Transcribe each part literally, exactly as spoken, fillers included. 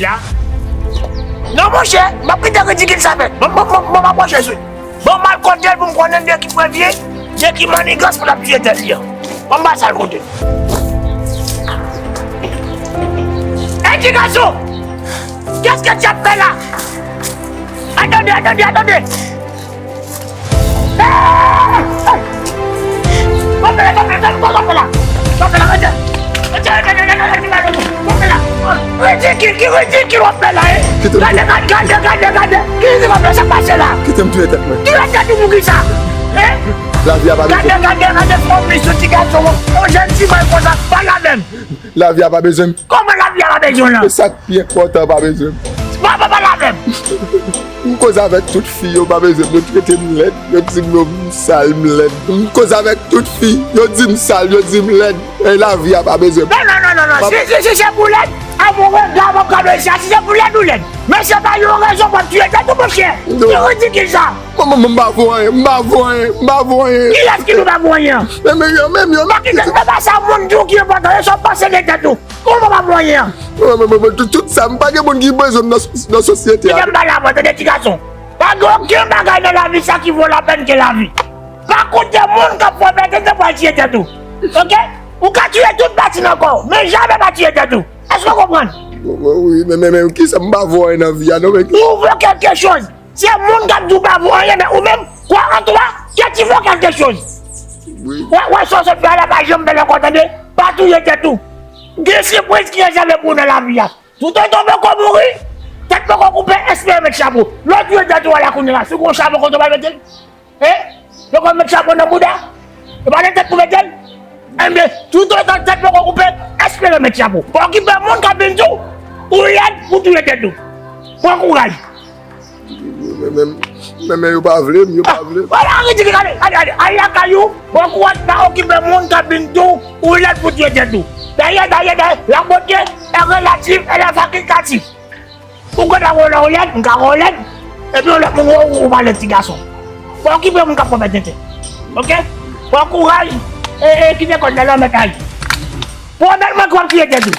La. Non, monchè, m ap kite ridikil sa fèt. Bon, bon, bon, bon, m ap pwoche sou. Bon, m al kote l pou m konnen de ki premye, de ki mannigans pou l ap tiye tèt li an. Bon, m pa sa l kote. Ey, ti gason! Qu'est-ce que tu as fait là? Attendez, attendez, attendez! Ridikil, ki ridikil w ap fè la, eh? Gade, gade, gade, gade, gade. Ki ridikil w ap fè, sa k pase la? Kite m touye tèt mwen. Touye tèt ou pou kisa? Eh? Lavi a pa bezwen. Gade, gade, gade, fò plis yon ti gason, yon jèn ti bòy konsa, pale avè m. Lavi a pa bezwen m. Kòman lavi a pa bezwen w lan? E sa k pi enpòtan pa bezwen m. Papa, pale avè m. M koze avèk tout fi yo pa bezwen m, yo trete m lèd, yo di m yo m sal, m lèd. M koze avèk tout fi, yo di m sal, yo di m lèd. E lavi a pa bezwen m. Non, non, non, non, non. Si, si, si se pou lèd, a bon rega m ap gade sa, si se pou lèd ou lèd. Men se pa yon rezon pou ap tiye tèt ou, monchè. Ki ridikil sa. Mwen, mwen, mwen, m pa vo anyen, m pa vo anyen, m pa vo anyen. Kiyès ki di w pa vo anyen an? Men, men, yo, men, yo, men. Kiyès, e pa sa moun di w ki enpòtan, e sa w panse de tèt ou. Kòman w pa vo anyen an? Mwen, mwen, mwen, mwen, tout, tout sa, m pa gen moun ki bezwen m nan, nan sosyete a. Kite m pale avè w, tande ti gason. Pa gen okenn bagay nan lavi sa ki vo lapèn ke lavi. Pa koute moun k ap fè w pète tan pou al tiye tèt ou. Oke? Ou ka tiye tout pati nan kò w, men jamè pa tiye tèt ou. Èske w konprann? Wi, wi, men, men, men, kisa m pa vo anyen nan vi a, non, men. Ou vo quelque chose. Se moun k ap di w pa vo anyen, men ou menm, kwa an twa, ke ti vo quelque chose. Wi. Wè, wè, sa w sot fè a la, pa janm fè l ankò, tande? Pa touye tèt ou. Gen sipriz ki rezève pou ou nan lavi a. Toutan w poko mouri, tèt poko koupe, espere met chapo. Lè w touye tèt ou a la kounye a la, si w gen yon chapo kote w pral mete l? Eh? Yo konn met chapo nan bouda? Yo pa gen tèt pou mete l? Enben, toutotan tèt poko koupe, espere met chapo. Pa okipe moun k ap vin di w, ou lèd pou touye tèt ou. Pran kouraj. Men, men, men, men yo pa vle m, yo pa vle m. Wala, ridikil, ale, ale, ale, al lakay ou, pran kouraj, pa okipe moun k ap vin di w, ou lèd pou touye tèt ou. Dayè, dayè, dayè, la beauté est relative et la facultative. Ou konn wè w lèd, m ka wè w lèd, epi yon lòt moun wè w, ou pa lèd ti gason. Pa okipe moun k ap pwomèt tenten. Oke? Pran kouraj, e, e, kite kòd la, lè w mèt aji. Pwomèt mwen ke w ap tiye tèt ou.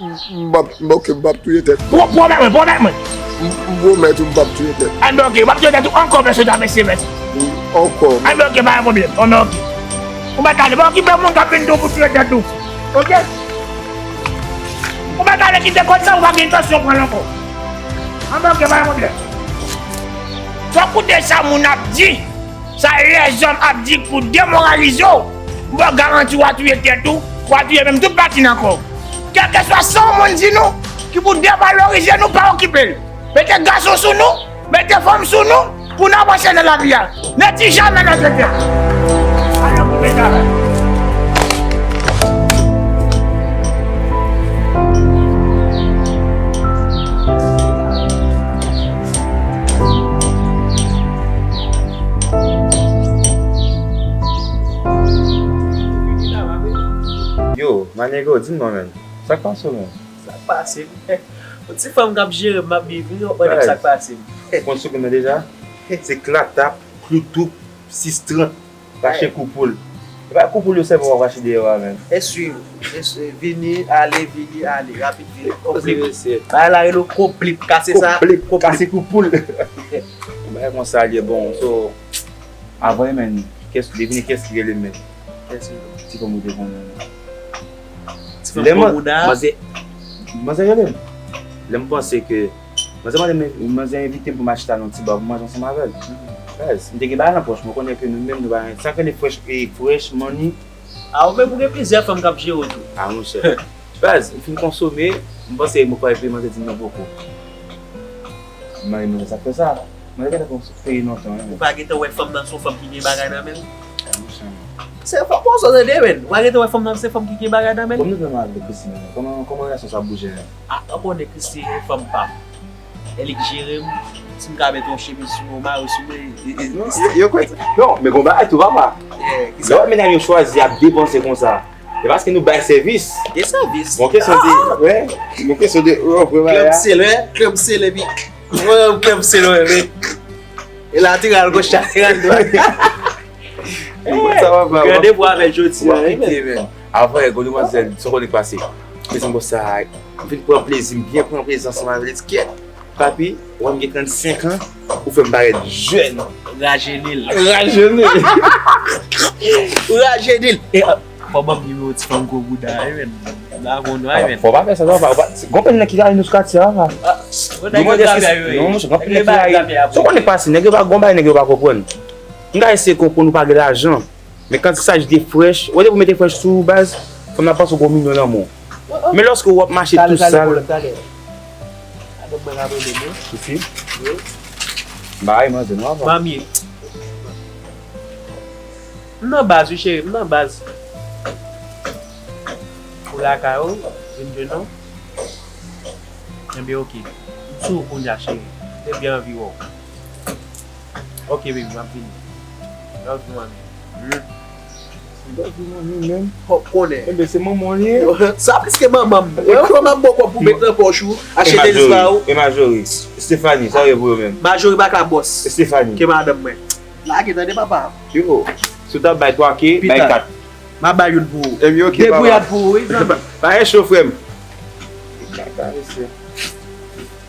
M, m p ap, m, oke, m p ap touye tèt. Pwo-, pwomèt mwen, pwomèt mwen. M, m pwomèt ou m p ap touye tèt. Anben oke, w ap touye tèt ou ankò, mesye, ta mesye, mesye. Wi, ankò. Anben oke, pa gen pwoblèm. Anben oke. Ou mèt ale, pa okipe moun k ap vin di w pou touye tèt ou. Oke? Ou mèt ale kite kòd sa, ou pa gen entansyon pran l ankò. Anben oke, pa gen pwoblèm. Fò w koute sa moun ap di, sa lèzòm ap di pou demoralize w. M ba w garanti w a touye tèt ou, w a touye menm tout pati nan kò w. Kèlkeswa sa yon moun di nou, ki pou devalorize nou, pa okipe l. Mete gason sou nou, mete fanm sou nou, pou n avanse nan lavi a. Nèti jamè nan tete. Alò, pou mete avè. Yo, my nigga, di m non, man. Sa k pase w, man? Sa k pase m? Yon ti fanm k ap jere m, m ap viv, wi, w ap mande m sa k pase m. Konn sou moun nan deja? Se Klatap, Kloutou, sis trant, rache kou poul. E pa kou poul yo sèlman w ap rache dèyè w a, menm. E swiv, e swiv, vini, ale, vini, ale, rapid, vini, konplip. Bagay la rele w konplip, kase sa, konplip, kase kou poul. Yon bagay konsa l ye, bon, so, avan, men, kès, devine kès ki rele m, men. Kès ki rele w? Ti fanm ou te konnen. Ti fanm gwo bouda. Manzè, manzè rele m. Lè m panse ke, manzè mande m, manzè envite m pou m al chita nan yon ti ba pou m manje ansanm avè l. Baz, m te gen bagay nan pòch mwen, konnen ke nou menm nou pa gen, sa k rele fresh, e, fresh money. A, ou menm ou gen plizyè fanm k ap jere w tou. A, monchè. Baz, m fin konsome, m panse m kwè epi manzè di m non poko. M mande manzè sa k fè sa. Mwen te gentan konn sou peyi lontan, wi. Ou pa gentan wè fanm nan se yon fanm ki gen bagay nan men l? Ay, monchè. Se fanm, bon, sa se de men. Ou pa gentan wè fanm nan se fanm ki gen bagay nan men l? Kòman nou fè mal de Christine? Kòman, kòman relasyon sa ap bouje, menm? A, ou konnen Christine, fanm pa m. E li k jere m. Si m ka mete yon chemiz sou mwen, yon mayo sou mwen, e, e, non, yo kwè sa. Non, men gon bagay tou, papa. Lè w wè medam yo chwazi ap depanse konsa, e paske nou bay sèvis. Gen sèvis. Bon kesyon de, wè, bon kesyon de, wè, wè, klèb sele, wè, klèb sele, epi, wè, klèb sele, wè, men. E lateral goch, lateral dwat. Sa va, va, va. Grande voix avec jodi a, wi, men. Avan, e, gwo demwazèl, sa w konnen k pase. Plezi m konsa, m vin pran plezi, m byen pran plezi ansanm avè l. Kèt, papi, wè m gen trannsenk an, ou fè m parèt jèn. Rajeuni l. Rajeuni l. Rajeuni l. E, ah, fò ban m nimewo ti fanm gwo bouda a, wi, menn. M ta konn, wi, menn. Fò pa fè sa, non, pa, pa, gon pèl nèg ki rale nou sou katye a, pa. Ah, gon nèg yo trape a yo, wi. Non, monchè, gon pèl nèg ki rale. Sa w konnen pase, nèg yo pa gon bagay, nèg yo pa konprann. M ka eseye konprann ou pa gen lajan. Men kanti sach de frèch, ou depi w mete frèch sou ou baz, fanm nan panse w gon milyon nan men w. Men lòske w ap mache tou sal. Talè, talè, talè. Adan mwen ka pede mwen. Tifi. Wi. Bay manzè non avan. Manmi. M nan baz wi cheri, m nan baz. Ou lakay ou, vin jwenn nou. Enben oke. M sou ou kounye a cheri. M te byen anvi wè w. Ok baby, m ap vini. Love you, manmi. Hmm. Love you, manmi, menm. Fòk konnen. Enben, se manman w li ye. Sa plis ke manman m. E kòman m bòkò pou met nan pòch ou, achte tenis ba ou. E Majori. Stephanie, sa w ye pou yo menm? Majori pa ka bòs. Stephanie. Ke madanm mwen. Lage, tande papa. Yo, si w ta bay twa ke, bay kat. M a bay youn pou ou. Enben oke, papa. Degouyad pou ou, wi, zanmi. Pa gen cho, frè m.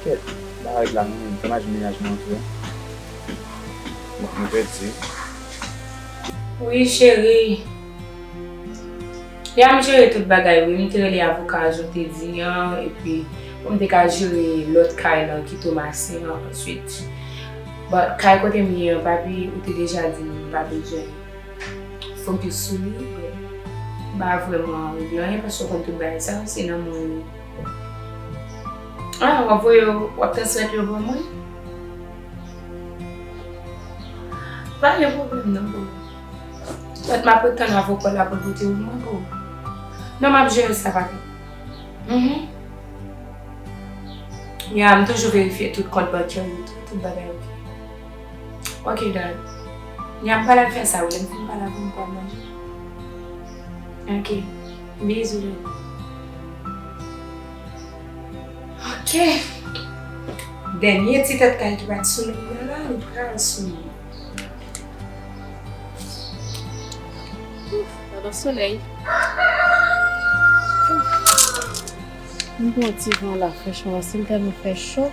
Kèt, bagay la, mwen, fè m aji mennaj mwen antre. Mwen, mwen pèdi. Wi, cheri. Ya, m jere tout bagay, wi. M te rele avoka a, jan w te di an, epi pou m te ka jere lòt kay lan ki Tomasen an answit. But kay kote m ye an, papi, ou te deja di m pa bezwen. Fokis sou li, bon, m pa vrèman regle anyen paske w konn tout bagay sa yo, se nan men w yo ye. Ah, w ap voye yo, w ap transmèt yo ban mwen? Pa gen pwoblèm non, boo. Mèt m ap ret tann avoka w la pou l pote yo ban mwen, boo. Non, m ap jere sa, papi. Mhm. Ya, m toujou verifye tout kont bankè m, tout, tout bagay oke. Ok, dad. Nya m pral al fè sa wi, lè m fin pale avè w, m pral manje. Ok. Bizou, dad. Ok. Dènye ti tèt kay ki pa t sou nou nan la, li pral sou nou. Ouf, gade solèy. M pran ti van la frèchman, paske m tèlman fè cho.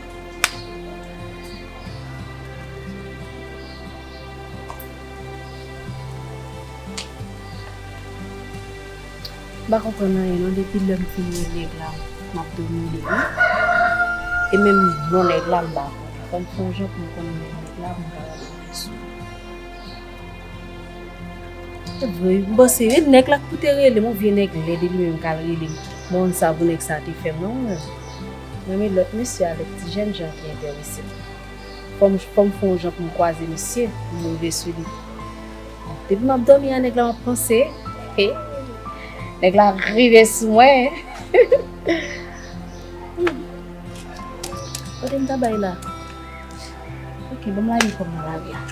M pa konprann anyen non, depi lè m fin wè nèg la, m ap domine li. E menm non nèg la, m pa konnen. Fò m fè yon jan pou m konnen nèg la, pou m kapab rele sou li. Se vre, m panse e nèg la k pou te rele m, yon vye nèg lèd, e li menm k al rele m. Bon, sa pou nèg sa te fè m non, mwen menm. Mwen renmen lòt mesye avèk ti jèn jan ki enterese m. Fò m, fò m fè yon jan pou m kwaze misye, pou m rive sou li. Depi m ap dòmi a nèg la, m ap panse. He, nèg la rive sou mwen. Kote m ta bay la? Ok, ban m lage kò m nan lari a.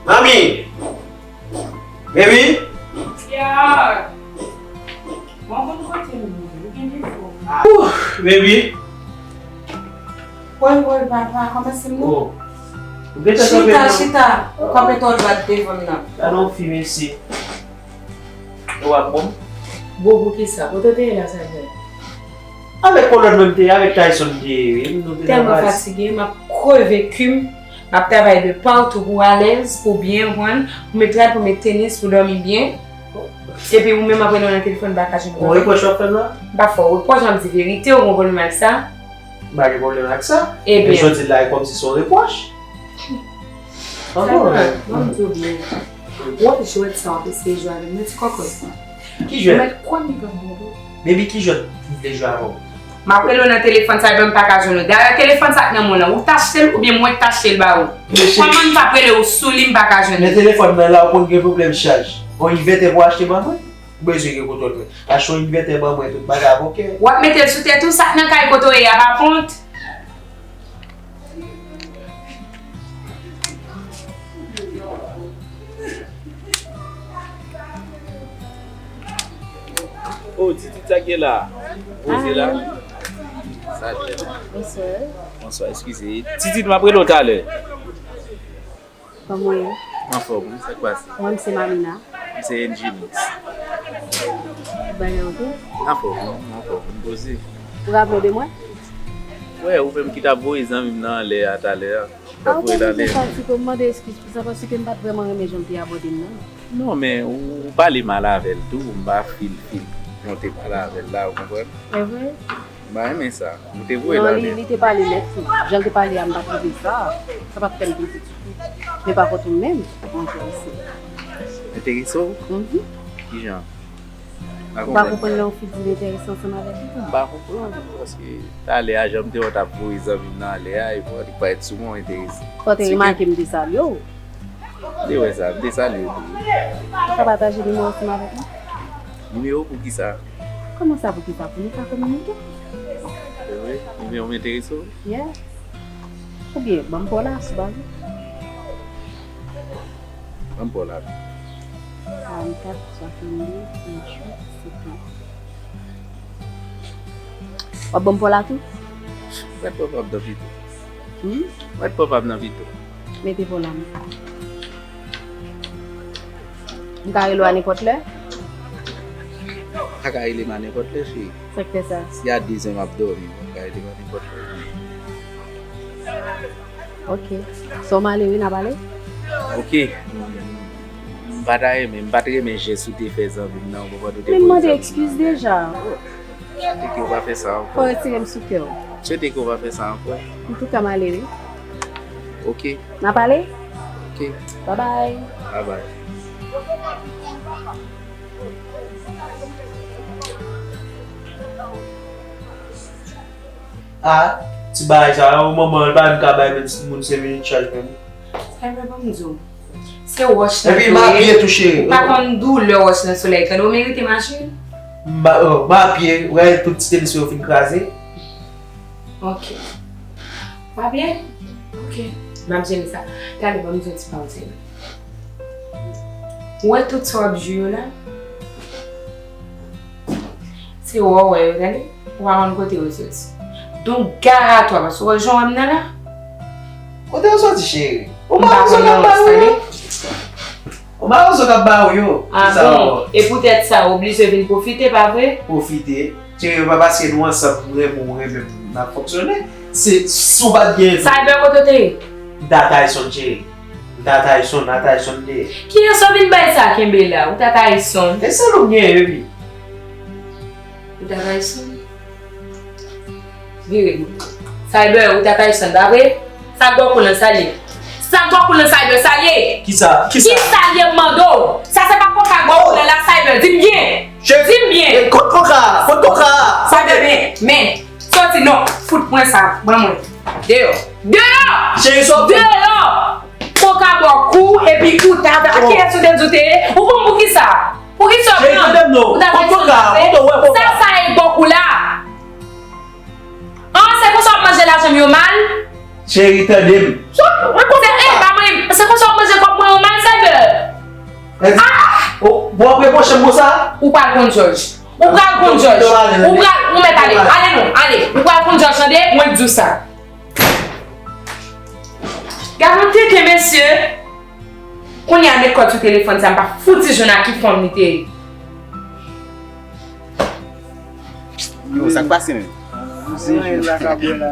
Manmi! Baby! Ya! Bon, bon, kote m ye? Ou gen defo. Ouh, baby! Woy, woy, papa, kòman se m non? Oh. Ou gentan kanpe non? Chita, chita. Kanpe tò dwat devan m nan. Gade yon fi, mesye. Ou ap bon? Bon, poukisa? Kote w te ye la, sa fè? Avèk Kolòn mwen m te ye, avèk Tyson m te ye, wi. Nou te nan baz. Tèlman fatige, m ap kreve kou m. M ap travay de partou pou w alèz, pou w byen, konprann, pou w met rad, pou w met tenis, pou w dòmi byen. Epi ou menm ap rele w nan telefòn, m pa ka jwenn ou. Yon repwòch w ap fè m la? M pa fè w repwòch, m ap di verite, ou gon pwoblèm ak sa? M pa gen pwoblèm ak sa. Ebyen. Men jan w di l la, e kòmsi se yon repwòch. Ankò, ban m di w byen. Wòl jwèt sa w ap eseye jwe avè m nan, ti kòkòt. Ki jwèt? Ou mèt kwè m li p ap bon pou ou. Baby, ki jwèt m vle jwe avè w? M ap rele w nan telefòn sa, epi m pa ka jwenn ou. Dayè, telefòn sa k nan men w lan, ou t achte l oubyen mwen k t achte l ba ou? Kòman m t ap rele w sou li, m pa ka jwenn ou? Men telefòn mwen la, ou konn gen pwoblèm chaj. Bon, envètè pou achte ban mwen? Ou bezwen gen kontwòl mwen. Achte yon envètè ban mwen, tout bagay ap oke. W ap mete l sou tèt ou, sa k nan kay kote w ye a pa kont? Oh, Titit, sa k gen la? Poze la. Sa byen. Bonswa. Bonswa, eskize. Titit, m ap rele w talè. Kòman w ye? Anfòm, wi, sa k pase? Mwen, m se Mamina. M se N G Mix. Tout bagay oke? Anfòm, anfòm, m poze. Ou raple w de mwen? Wè, ou menm ki t ap voye zanmi m nan anlè a talè a. Ou t ap voye l ale. Ah, ou pa bezwen fè sa, m mande eskiz pou sa, paske m pa t vrèman renmen jan l te abòde m nan. Non, men ou, ou pale mal avè l tou, m pa fil, fil jan w te pale avè l la, ou konprann? E vre? M pa renmen sa. Ou te voye l ale. Non, li, li te pale nèt tou. Jan l te pale a, m pa twouve sa. Sa pa t fè m plezi ditou. Men pa kont ou menm, ou enterese. Enterese w? Mhm. Kijan? Ou pa konprann lè yon fi di l enterese ansanm avèk li? M pa konprann, paske talè a, jan m te wè w t ap voye zanmi m nan anlè a, epi w te parèt sou mwen, w enterese. Fò w te remake m te salye w. M te wè sa, m te salye w tou. Ou ka pataje nimewo sim avèk mwen? Nimewo pou kisa? Kòman sa pou kisa? Pou nou ka kominike? Se vre? Nimewo m enterese w? Yeah. Oubyen, ban m pa w la, si w pa vle. Ban m pa w la. Karannkat, swasanndez, venntuit, senkant. W ap ban m pa w la tou? Mèt pa w pa m nan pito. Hmm? Mèt pa w pa m nan pito. Mete pa w la, m. M ka rele w a nenpòt lè? Pa ka rele m a nenpòt lè, cheri. Sa k fè sa? Si a dezè m ap dòmi, ou ka rele m a nenpòt lè. Ok. So, m ale wi, n a pale? Ok. M pa ta renmen, m pa t renmen jès ou te fè zanmi m nan, ou konprann, ou te voye zanmi m nan. Men m mande eskiz deja. Swete ke w pa fè sa ankò. Fò w retire m sou kè w. Swete ke w pa fè sa ankò. Antouka, m ale wi. Ok. N a pale? Ok. Babay. Babay. Ah, ti bagay sa, yon manman, li pa menm ka bay menm moun senk minit chaj menm. Sa vle ban m di w. Se wòch nan. Epi m a pye tou, cheri. Ou pa konn doulè wòch nan solèy, tande, ou merite machin. M a, oh, m a pye, ou gade tout ti tenis yo fin kraze. Ok. Ou pa byen? Ok. M ap jere sa. Tande, ban m di w ti bagay. Ou wè tout sa w ap jwe yo la? Se wè w wè yo, tande? Ou pa konn kote yo soti. Donk, gara twa, paske w wè jan w wè m nan la? Kote yo soti, cheri? Ou pa wè zo k ap ba ou yo? Ou pa wè zo k ap ba ou yo? Ah bon? E poutèt sa, ou oblije vin pwofite, pa vre? Pwofite. Cheri, e pa paske nou ansanm, m renmen w, ou renmen m, n ap fonksyone. Se, si w pa t gen. Cyber, kote w te ye? M t a Tyson, cheri. M t a Tyson, a Tyson m te ye. Kiyès ou vin bay sa kenbe la? Ou t a Tyson? E sèl ou m genyen, epi. Ou t a Tyson? Vire. Cyber, ou t a Tyson, pa vre? Sa gwo kou nan salye. Sa gwo kou nan Cyber, salye. Kisa? Kisa? Ki salye m mande w? Sa se pa koka gwo kou nan la, Cyber, di m byen. Di m byen. Kot koka? Kot koka? Cyber, men, men. Soti non, fout mwen sa, ban mwen. Deyò. Deyò! Cheri, sòti. Deyò! Koka bò kou, epi ou ta, ta, kiyès ou te di w te ye? Ou konn pou kisa? Pou kisa w pran? Cheri, tande m non. Ou ta fè koka, kote w wè koka? Sa, sa e bò kou la. An, se konsa w ap manje lajan m yo mal? Cheri, tande m. Se, e, ba mwen, se konsa w ap manje kòb mwen yo mal, Cyber? Ah! Ou, w ap repwoche m konsa? Ou pral konn jòj. Ou pral konn jòj. Ou pral, ou mèt ale. Ale non, ale. Ou pral konn jòj, tande? Mwen k di w sa. Gade yon tenten, mesye. Kounye a met kòd sou telefòn sa, m pa fouti jwenn a ki fanm li te ye. Yo, sa k pase menm?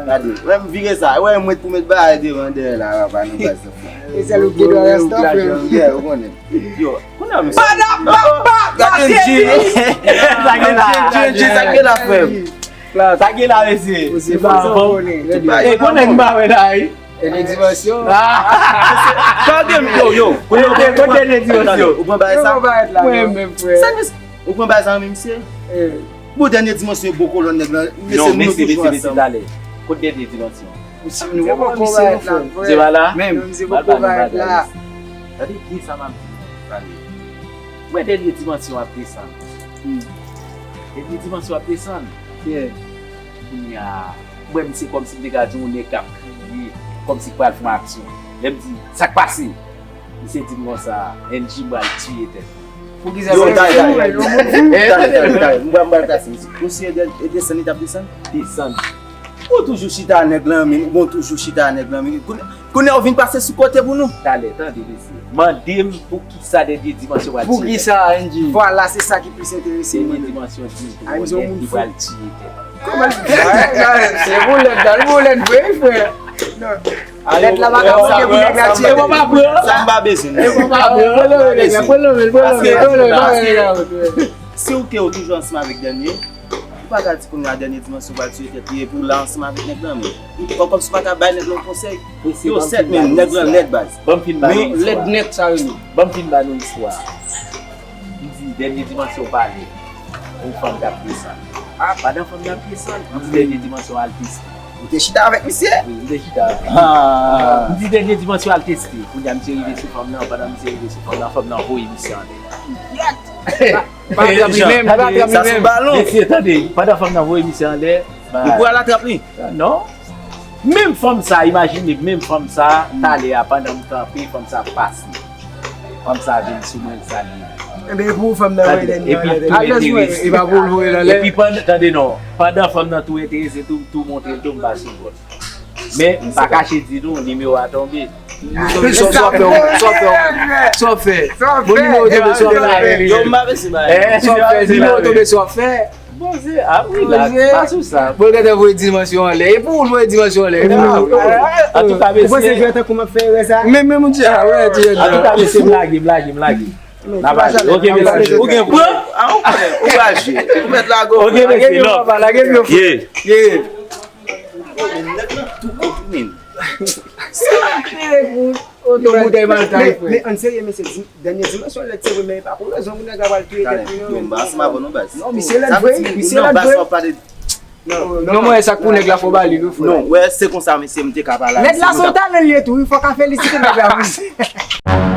Gade, wè m vire sa, wè m ret pou met bagay devan dèyè la, papa, nou pa sa. E sèl ou ki gen dwa rèsta, frè m. Yeah, ou konnen. Yo, kounye a, mesye. Gade M J. Sa gen la, M J, sa gen la, frè m. Sa gen la, mesye. Se pa bon. E konnen m pa wè la, wi. E de dimansyon. Tande m, yo, yo. Kote, kote de dimansyon? Ou pran bagay sa? Mwen menm, frè. Sa, mesye. Ou pran bagay sa nan men misye? Bon, dènye dimansyon e bon kolòn nèg lan. Mesye, nou toujou ansanm. Talè. Kot dènye dimansyon? Misye, nou poko parèt la, frè. Se pa la? Menm. Misye poko parèt la. Tande byen sa m ap di nou, talè. Ou wè dènye dimansyon ap desann. Dènye dimansyon ap desann. Kounye a, ou wè misye kòmsi m te ka di yon nèg k ap kriye, kòmsi k pral fè yon aksyon. Lè m di, sa k pase? Misye di m konsa, N G pral tiye tèt li. Poukisa sa? Yo, sa tay, tay, tay, tay, tay, m pral, m pral plase misye. Ou si e de-, e desann, li t ap desann? Desann. Ou toujou chita nèg lan men, ou toujou chita nèg lan men. Kounye, Kounye a ou vin pase sou kote pou nou. Talè, tande mesye. Mande m pou ki sa dènye dimansyon pral tiye tèt. Pou ki sa, Angie? Vwala, se sa ki plis enterese mwen. Dènye dimansyon di m pou yon nèg ki pral tiye tèt. Se boulèt la, boulèt vre, frè. Lèt la pa ka manke pou nèg la tiye. Sa m pa bezwen. Sa m pa bezwen. Paske si w te ou toujou ansanm avèk dènye, ou pa ka di kounye a dènye dimansyon pral tiye tèt li epi w la ansanm avèk nèg lan men. Kòm si w pa ka bay nèg lan yon konsèy. Yo sèt men nèg lan lèd baz. Ban m fin ba nou istwa. Lèd nèt sa rele. Ban m fin ba nou istwa. M di dènye dimansyon pale. Yon fanm t ap desann. Ah, pandan fanm nan ap desann, m di dènye dimansyon al teste. Ou te chita avèk misye? Wi, m te chita avèk li. M di dènye dimansyon al teste. Kounye a misye rive sou fanm nan, pandan misye rive sou fanm nan, fanm nan voye misye anlè. Pa atrap li menm, pa atrap li menm. Mesye, tande, pandan fanm nan voye misye anlè, li pral atrap li. Non. Menm fanm sa, imajine, menm fanm sa, talè a, pandan m kanpe, fanm sa pase. Fanm sa vin sou mwen, l salye m. Ebyen, e pou fanm nan voye dènye anlè? Epi l tou enterese. E pa pou l voye l anlè? Epi pandan, tande non, pandan fanm nan tou enterese, tou, m tou montre l tou, m ba sou kò l. Men, m pa kache di nou, nimewo a tonbe. Sa w fè, sa w fè, sa w fè. Bon, nimewo tonbe, sa w fè. Yo, m pa vle se bagay. Sa w fè, nimewo tonbe, sa w fè. Bon, se, ah wi, la, pa sou sa. Bon, gentan voye dimansyon anlè. E pou ou voye dimansyon anlè? Antouka, mesye. Ou panse jwè tankou m ap fè erè sa? Men, men, m di, ah, wè, ti jèn. Antouka, mesye, m lage, m lage, m lage. N ap ale. Ok, mesye. Ou gen pran? Ah, ou konnen, ou raje. Ou mèt lage. Ok, mesye, non. Lage m yo. Yeah. Yeah. Nèg lan tou kont ou menm. Sa k rele pou oto boutèy malta wi frè. Men ann serye mesye, dènye dimansyon lèd se vre men e pa pou rezon pou nèg la pral touye tèt li non. Yo m pa ansanm avè w non baz. Non misye lèd vre, misye lèd vre. Non mwen sa k pou nèg la fò ba li wi frè. Non wè se konsa mesye m te ka pale avè misye. Lèd la se yon talan li ye tou wi, fò ka felisite nèg la wi.